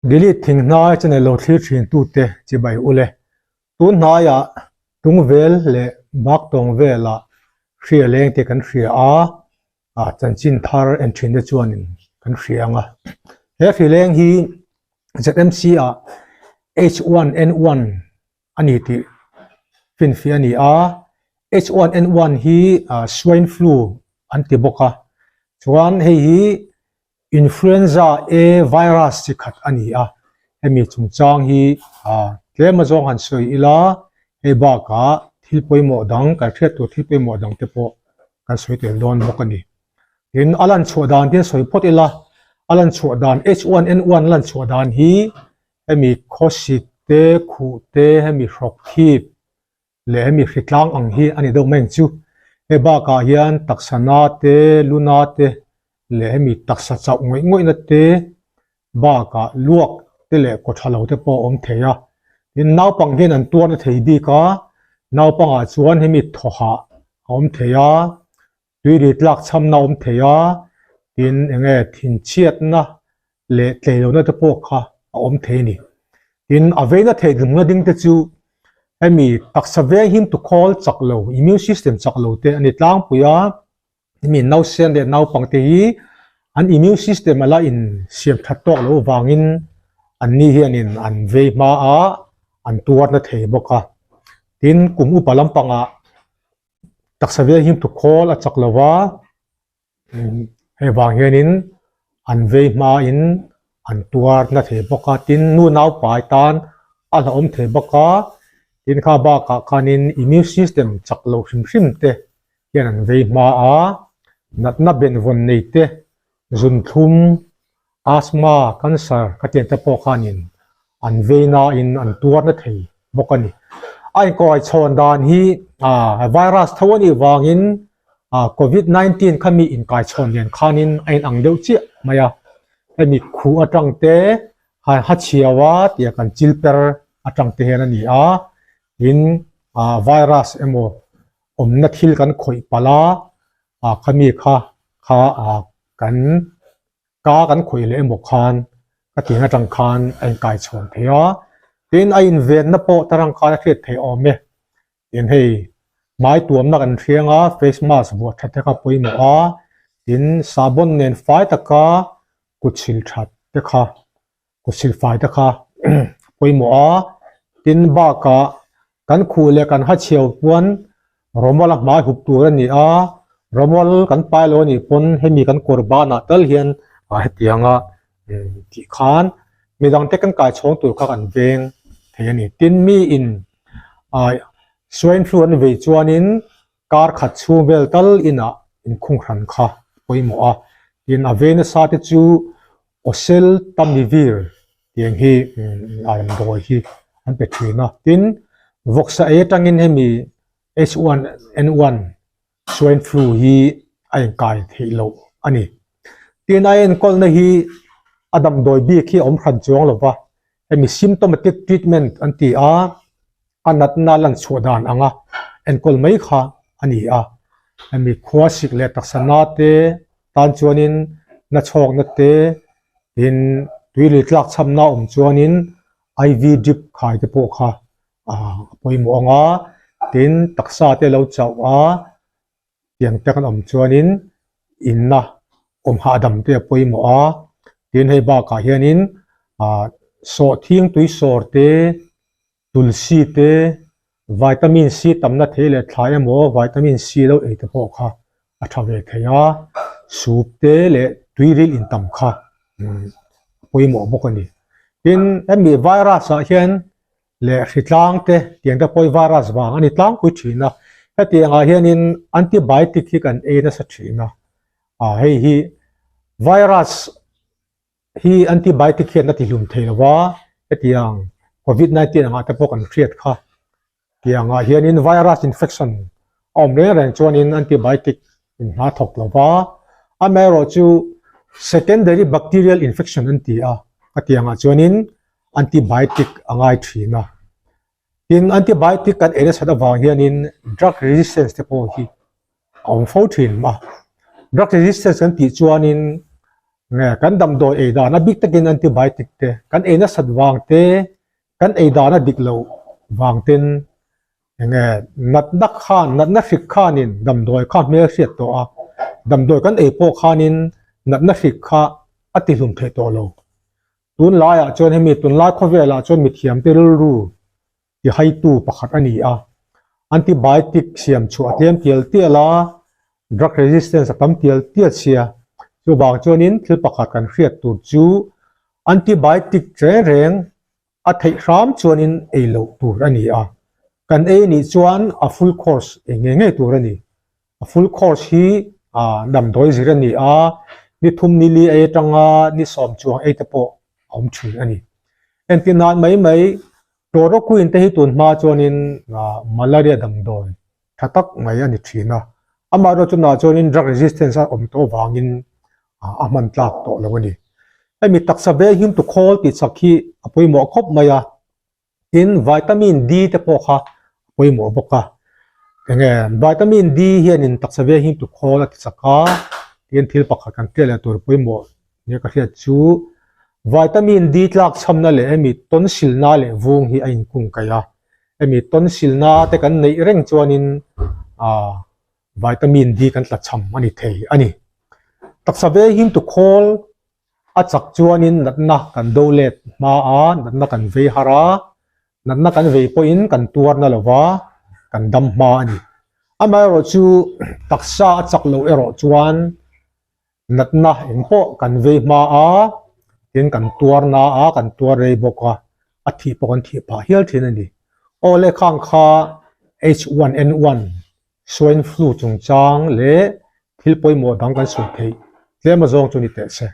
Delete Thinghnai channel lo thlir thin tute chibai ule. Tun hnaiah Tungvel leh Baktawng velah hria leng te kan hria a, ah chanchin thar en thin te chuanin kan hria ang a. He hri leng hi ZMC ah H1N1 a ni tih finfiah a ni a, H1N1 hi swine flu an ti bawk a, chuan hei hi Influenza A virus chi khat a ni a, hemi chungchang hi tlem azawng han sawi ila, hei bakah thil pawimawh dang kan hriat tur thil pawimawh dang te pawh kan sawi tel dawn bawk a ni. Tin, a lan chhuah dan te sawi phawt ila, a lan chhuah dan H1N1 lan chhuah dan hi hemi khawsik te, khuh te, hemi hrawk thip leh hemi hritlang ang hi a ni deuh mai ang chu. Hei bakah hian taksa na te, lu na te leh hemi taksa chauh ngawih ngawihna te bakah luak te leh kaw tha lo te pawh a awm thei a. Tin, naupang hian an tuar na thei bik a, naupangah chuan hemi thawhah a awm thei a, Tuiri tlak chhamna awm thei a, tin eng nge thinchhiatna leh tleilohna te pawh kha a awm thei a ni. Tin, a veina thei dumna ding te chu hemi taksa veng him tu khawl chak lo, immune system chak lo te a ni tlangpui a, hemi nausen leh naupang te hi an immune system a la in siam that tawk loh vangin an ni hianin an vei hma a, an tuarna thei bawk a. Tin, kum upa lampangah Taksa vel hi tukhawl a chak lo va, hei vang hianin an vei hmain an tuar na thei bawk a, tin nu naupai tan a hlauhawm thei bawk a, tin kha bakah khanin immune system chak lo hrim hrim te hian an vei hma a, natna benvawn nei te zunthlum Asthma, cancer ka tiang te pawh khanin an vei nain an tuar na thei bawk a ni. A inkawi chhawn dan hi virus tho a nih vangin covid 19 kha mi inkai chhawn nen khanin a inang deuh chiah mai a. Hemi khuh atang te ha chhiau a tia kan chil per atang te hian a ni a, tin virus emaw awmna thil kan khawih palh a, khami kha kha kan Ka kan khawih leh emaw khan ka tih atang khan a inkai chhuan thei a, tin a invenna pawh tarang khan a hriat theih awm e. Tin hei hmai tuamna kan hriang a, face mask vuah that te kha pawimawh a, tin sabon nen fai taka kut sil that te kha kut sil fai te kha pawimawh a, tin bakah kan khuh leh kan hachhiau puan rawmawl a hmai hup tur a ni a, rawmawl kan pai lo a nih pawn hemi kan kawr banah tal hian ah hetianga tih khan midang te kan kai chhawng tur kha kan veng thei a ni. Tin miin ah swine flu an vei chuanin kar khat chhung vel tal inah inkhung hran kha pawimawh a, tin a vei nasa te chu Oseltamivir tiang hi a damdawi hi an pe thin a, tin vawksa ei atangin hemi H1N1 swine flu hi a inkai theih loh a ni. Tin a enkawlna hi a damdawi bik hi a awm hran chuang lo va, hemi symptomatic treatment an ti a, a natna lan chhuah dan anga enkawl mai kha a ni a, hemi khua sik leh taksa na te tan chuanin na chhawkna te tin tuili tlak chhamna awm chuanin IV drip khai te pawh kha a pawimawh ang a, tin taksa te lo chauh a tiang te kan awm chuanin inna awm hahdam te a pawimawh a, tin hei bakah hianin ah sawhthing tui sawr te tulsi te vitamin C tamna thei leh thlai emaw vitamin C lo ei te pawh kha a tha ve thei a, soup te leh tuiril intam kha a pawimawh bawk a ni. Tin hemi virus ah hian leh hritlang te tiang te pawh hi virus vang a ni tlangpui thin a, hetiang ah hianin antibiotic hi kan ei nasa thin a, ah hei hi virus hi antibiotic hian a ti hlum thei lo va, hetiang covid 19 angah te pawh kan hriat kha tiang ah hianin virus infection a awm reng reng chuanin antibiotic in hna thawk lo va, amaherawhchu secondary bacterial infection an ti a, hetiang ah chuanin antibiotic a ngai thin a. Tin, antibiotic kan ei nasat avang hianin drug resistance te pawh hi a awm fo thin a. Drug resistance kan tih chuanin. Nge kan damdawi ei dan a bik takin antibiotic te kan ei nasat vang te, kan ei dan a dik loh vang ten enge natna khan, natna hrik khanin damdawi kha hmel hriat tawh a, damdawi kan ei pawh khanin natna hrik kha a tihlum theih tawh lo. Tunlaiah chuan hemi tunlai khawvelah chuan mithiamte rilru ti haitu pakhat a ni a. Antibiotic siam chhuah a tlem tial tial a, drug resistance a tam tial tial sia. Chuvang chuanin thil pakhat kan hriat tur chu antibiotic reng reng a theih hram chuanin ei loh tur a ni a. Kan ei nih chuan a full course ei ngei ngei tur a ni. A full course hi damdawi zir a ni a, ni thum ni li ei atanga ni sawm chuang ei te pawh a awm thin a ni. Entir nan mai mai chloroquine te hi tun hma chuanin malaria damdawi tha tak mai a ni thin a, amaherawhchu chunah chuanin drug resistance a awm tawh avangin a hman tlak tawh lo a ni. Hemi taksa veng him tu khawl tih chak hi a pawimawh khawp mai a. Tin, vitamin D te pawh kha a pawimawh bawk a. Enge vitamin D hianin taksa veng hi tu khawl a ti chak a, tin thil pakhat kan hriat leh tur pawimawh nia ka hriat chu vitamin D tlak chhamna leh hemi tonsilna leh vung hi a inkung kaih a. Hemi tonsilna te kan neih reng chuanin ah vitamin D kan tla chham a ni thei a ni. Taksa veng hi tu khawl A chak chuanin natna kan do let hma a, natna kan vei har a, natna kan vei pawhin kan tuar na lova, kan dam hma a ni. Amaherawh chu taksa a chak loh erawh chuan natna eng pawh kan vei hma a, tin kan tuar na a, kan tuar rei bawk a, a thih pawh kan thih phah hial thin a ni. Aw le khang kha H1N1 Swine flu chungchang leh thil pawimawh dang kan sawi theih tlem azawng chu ni teh se.